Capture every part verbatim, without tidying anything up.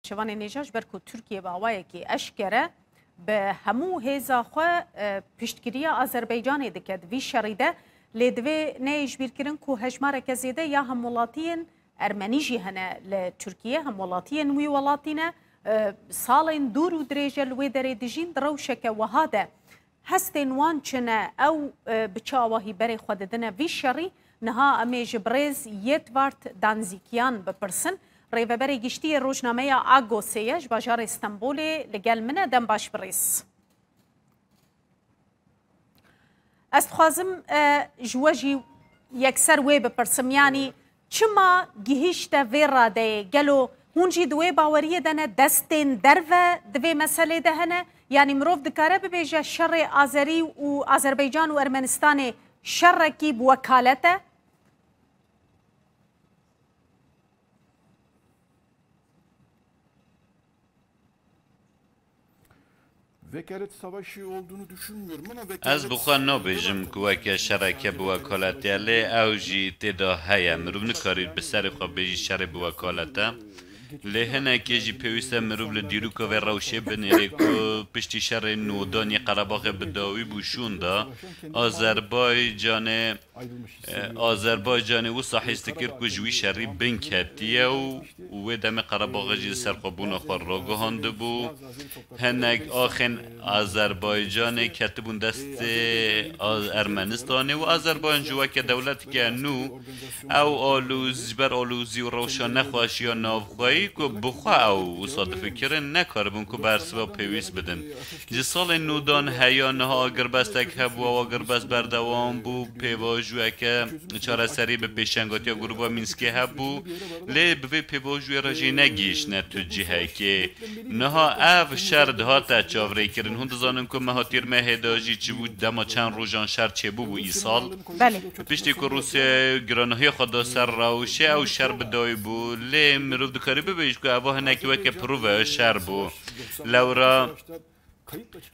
Şevanê Nêja, ji ber ku Tirkiye bi awayekî eşkere bi hemû hêza xwe, e, piştgiriya Azerbaycanê dike di vî şerî de, lê divê neyê ji bîr kirin ku hejmareke zêde ya hemwelatiyên Ermenî jî hene li Tirkiye, hemwelatiyên wî welatî ne, e, salên dûr û dirêj e li wê derê dijîn, di rewşeke wiha de hestên wan çi ne, ew, e, bi çi awahî berê xwe didine vî şerî? Niha em ê ji birêz Yedvard Danzîkiyan bipirsin. Rêveberê Giştî yê Rojnameya Agosê ye, ji bajarê Stenbolê li gel min e. Dem baş birêz. Ez dixwazim, e, ji we jî yekser wê bipirsim, yanî çima gihîşte vê radeyê? Gelo hûn jî di wê baweriyê de ne, destên derve di vê meselê de hene? Yanî mirov dikare bibêje şerê Azerî û Azerbaycan û Ermenistanê şerekî bi wekalet e? Vekalet savaşı olduğunu düşünmüyorum ama vekalet... Ez bi xwe nabêjim ku weke şereke bi wekaletê ye, lê ew jî tê de heye. Mirov nikarî bi serê xwe bêjî şerê bi wekalet e. Lê hinekê jî pêwîst e mirov li dîroka vê rewşê binêre ku piştî şerê nodan yê Qerebaxê bi dawî bû şûnda Azerbaycanê, e, Azerbaycanê wisa hîs dikir ku ji wî şerî bin ketiye û, û wê demê Qerebaxê jî li ser xwebûna xwe ragihandibû. Hinek axên Azerbaycanê ketibûn destê A-, Ermenistanê û Azerbaycan jî weke dewleteke nû ew alûz-, ji ber alozî û rewşa nexweşiya navxweyî ku bi xwe ew wisa difikirin, nekaribûn ku bersiva pêwîst bidin. Ji salên nûdan heya niha agirbestek hebû, ew agirbest berdewam bû, pêvajoyeke çareserî bi pêşengatiya Grûba Mînskê hebû, lê bi vê pêvajoyê re jî negihîştine tu cihekê. Niha ev şer dihate çavrêkirin. Hûn dizanin ku meha tîrmehê de jî çi bû, dema çend rojan şer çêbûbû îsal. Belê. Piştî ku Rûsya giranihiya xwe da ser rewşê, ew şer bi dawî bû. Lê mirov dikarî bibêje ku eva hinekî weke pirove şer bû. Lewra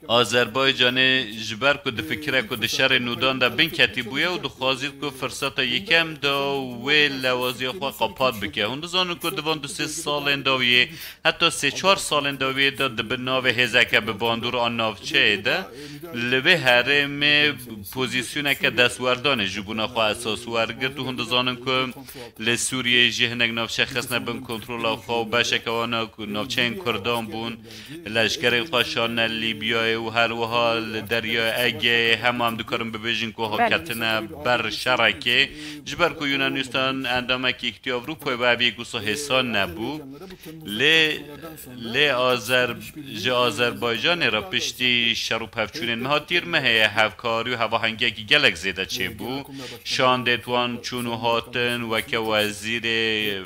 Azerbaycanê ji ber ku difikire ku di şerê nûdan de bin ketî bûye û dixwazît ku firseta yekem de wê lewaziya xwe qapat bike. Hûn dizanin ku di van du sê salên dawiyê, heta sê çar salên dawiyê de di bin navê hêzeke bi bandor a navçeyê de li vê herêmê pozîsyoneke destwerdanê ji bona xwe esas wergirt û hûn dizanin ku li Sûriyeyê jî hinek navçe xistine bin kontrola xwe û beşeke wana ku navçeyên Kurdan bûn. Leşkerên xwe şandine Lîbyayê û her wiha li Derya Egeyê hema em dikarin bibêjin ku Belê. haketine ber şerekê. Ji ber ku Yunanistan endamekî Yekîtiya Ewropayê bû, ev yek wisa hêsan nebû. Lê, lê Azer-, ji Azerbaycanê re piştî şer û pevçûnên meha tîrmehê ye, hevkarî û hevahengiyekî gelek zêde çêbû. Şandê wan çûn û hatin, weke wezîrê,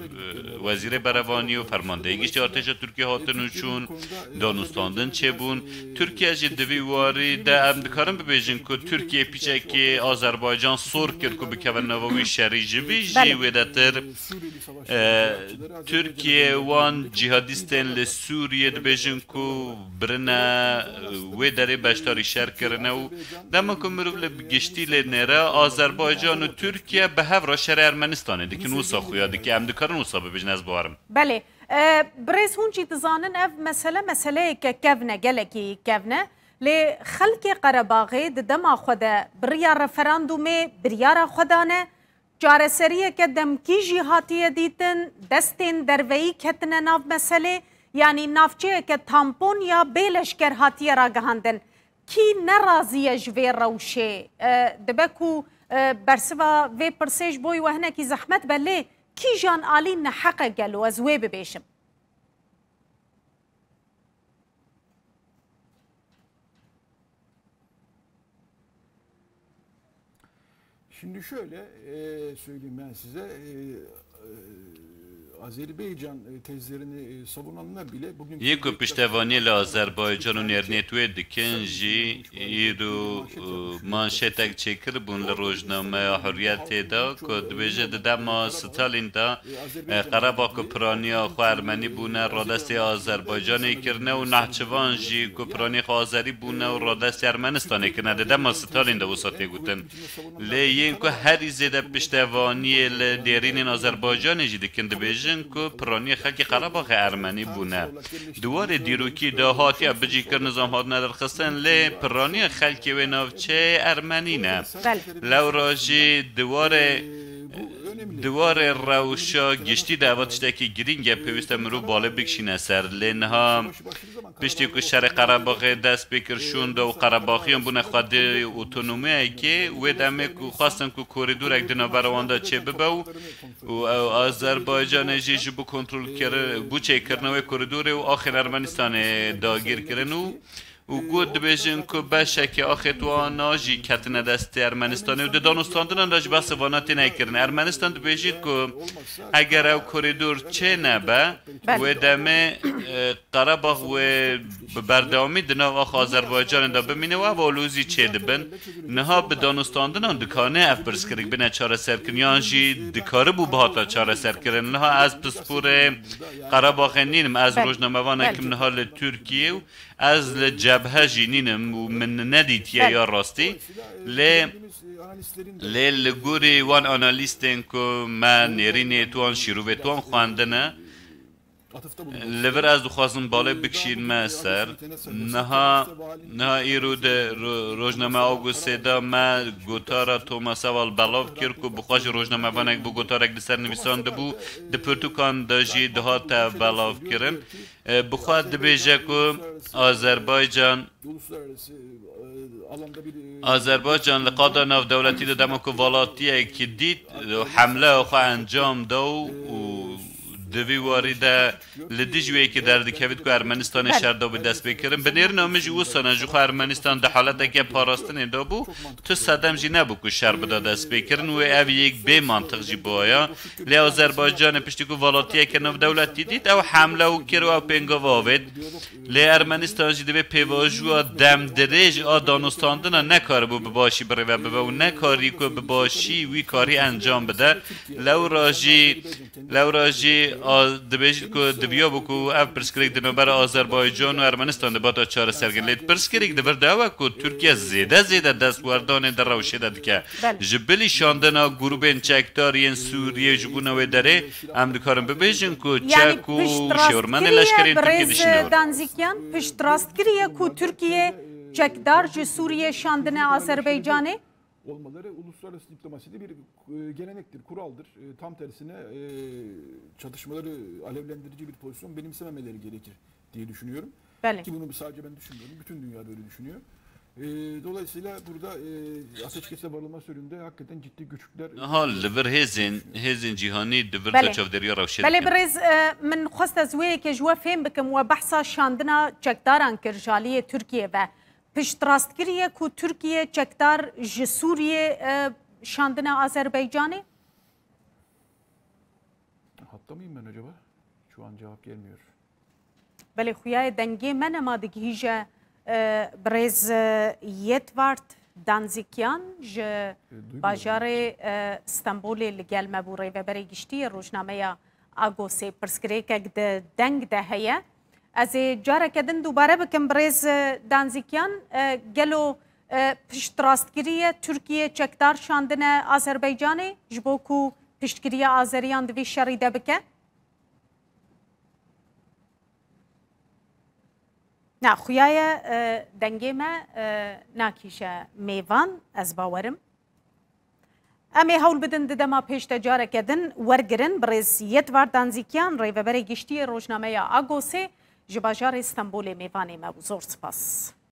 wezîrê berevanî û fermandeyê giştî artêşa Tirkiyê hatin û çûn, danûstandin çêbûn. Tirkiye jî di vî warî de em dikarin bibêjin ku Tirkiye piçekê Azerbaycan sor kir ku bikeve nava wî şerî. Ji vî jî Belê. wêdetir, e, Tirkiye wan cîhadîstên li Sûriyê dibêjin ku birine, e, wê derê beşdarî şer kirine û dema ku mirov li giştî lê nêre, Azerbaycan û Tirkiye bi hev re şerê Ermenistanê dikin, wisa xuya dike. Em dikarin wisa bibêjin, ez bawerim. Belê. E, birêz hûn jî dizanin ev mesele, meseleyeke kevn e, gelekî kevn e. Lê xelkê Qerebaxê di dema xwe de bi riya referandûmê biryara xwe dane. Çareseriyeke demkî jî hatiye dîtin, destên derveyî ketine nav meselê, yanî navçeyeke tampon ya bê leşker hatiye ragihandin. Kî nerazî ye ji vê rewşê? E, dibe ku, e, bersiva vê pirsê ji bo we hinekî zehmet be, lê kîjan alî neheq e gelo? Ez wê bibêjim. Şimdi şöyle, e, söyleyeyim ben size, e, e, Azerbaycan, e, tezlerini, e, savunanlar bile bugün Yê ku piştevaniyê li Azerbaycan û nêrînê wê dikin jî, îro, e, manşetek çêkiribûn li rojnameya Hurriyetê de ku dibêje di dema Stalin de, e, Qerebax ku piraniya xwe Ermenî bûne, radestê Azerbaycanê kirine û Nehçivan jî ku piraniya xwe Azerî bûne û radestê Ermenistanê kirine. Di dema Stalin de wisa tê gotin. Lê yên ku herî zêde piştevaniyê li nêrînên Azerbaycanê jî dikin, dibêjin, dibêjin ku piraniya xelkê Qerebaxê Ermenî bûne. Di warê dîrokî de hatiye bicîkirin, nizam hatine derxistin, lê piraniya xelkê wê navçeyê Ermenî ne. Belê. Lewra jî di warê, di warê rewşa giştî de eva tiştekî girîng e, pêwîst e mirov balê bikişîne ser. Lê niha piştî ku şerê Qerebaxê dest pê kir, şûnda û Qerebaxiyan bûne xwedî otonomiyekê, wê demê ku xwestin ku korîdorek di navbera wan de çêbibe û, û ew Azerbaycanê jî ji bo kontrolkiri-, bo çêkirina wê korîdorê û axên Ermenistanê dagîr kirin û, û got dibêjin ku beşekê axê wana jî ketine destê Ermenistanê û di danûstandinan de jî behsê vana têne kirin. Ermenistan dibêjît ku eger ew korîdor çê nebe, Belê. wê demê, e, Qerebax wê bi berdewamî di nav axa Azerbaycanê de bimîne û ev alozî çêdibin. Niha bi danûstandinan dikane ev pirsgirêk bine çareserkirin yan jî dikaribû bihata çareserkirin. Niha ez pisporê Qerebaxê nînim, ez Belê. rojnamevanekim Belê. niha li Tirkiyê û ez li cebhe jî nînim û min nedîtiye Belê. ya rastî. Lê, lê li gorî wan analîstên ku me nêrînê wan, şîrovê wan xwendine, Li vir ez dixwazim balê bikişînme ser. Niha, niha îro di ro-, rojname Agosê de me gotara Thomas Ewald belav kir ku bi xwe jî rojnamevanek bû, gotarek li ser nivîsandibû, di pirtûkan de jî dihate belavkirin. E, bi xwe dibêje ku Azerbaycan Azerbaycan li qada navdewletî de dema ku velatiyek dît, hemleya xwe encam da û, û di vî warî de li dijî wê yekê derdikevît ku Ermenistanê Belê. şer da bû destpêkirin. Bi nêrîna min jî wisa ne, ji xwe Ermenistan di haleteke parastinê de bû, tu sedem jî nebû ku şer bida destpêkirin û ev yek bê mantiq jî bûya. Lê Azerbaycanê piştî ku velatiyeke navdewletî dît, ew hemle û kir û ew pêngava avêt. Lê Ermenistan jî divê pêvajoya demdirêj a danûstandina nekaribû bi başî birêve bibe û nekarî ku bi başî wî karî encam bide. Lewra jî, lewra jî a, dibêjît ku diviya bû ku ev pirsgirêk di navbera Azerbaycan û Ermenistan de bata çareserkirin. Lê pirsgirêk di vir de ew e ku Tirkiye zêde zêde destwerdanê di rewşê de dike. Belê. Ji bilî şandina grûbên çekdar yên Sûriyê ji bona wê derê, em dikarin bibêjin ku Yani çek û piştrastkirî şêwirmendê ye leşkerên Tirkiyê birêz dişînin. Danzikyan, piştrastkirî ye ku Tirkiye çekdar ji Sûriyê şandine Azerbaycanê? Olmaları uluslararası diplomaside bir, e, gelenektir, kuraldır. E, tam tersine, e, çatışmaları alevlendirici bir pozisyon benimsememeleri gerekir diye düşünüyorum. Belê. Ki bunu sadece ben düşünmüyorum, bütün dünya böyle düşünüyor. E, dolayısıyla burada, e, ateşkese varılması yönünde hakikaten ciddi güçlükler Niha li vir hêzên, hêzên cîhanî di vir de Belê. çavdêriya rewşê Belê dikin. birêz, e, min xwest ez wê yekê ji we fêm bikim, we behsa şandina çekdaran kir ji aliyê Tirkiye ve. Piştrastkirî ye ku Tirkiye çekdar ji Sûriyê, e, şandine Azerbaycanê? Hatta mıyım ben acaba? Şu an cevap gelmiyor. Belê, xuya ye dengê me nema digihîje, e, birêz, e, Yedvard Danzikyan ji E, duymuyorum. bajarê, e, Stenbolê li gel me bû, rêveberê giştî yê rojnameya Agosê. Pirsgirêkek di deng de heye. Ez ê careke din dubare bikim, birêz, e, Danzikyan, e, gelo, e, piştrastkirî ye Tirkiye çekdar şandine Azerbaycanê ji bo ku piştgiriya Azeriyan di vî şerî de bike? Na, xuya ye, e, dengê me, e, nakîşe mêvan, ez bawerim. Em ê hewl bidin di dema pêş de careke din wergirin, birêz Yedvar Danzikyan, rêveberê giştî yê rojnameya Agosê, ji bajarê Stenbolê mêvanê me bû. Zor spas.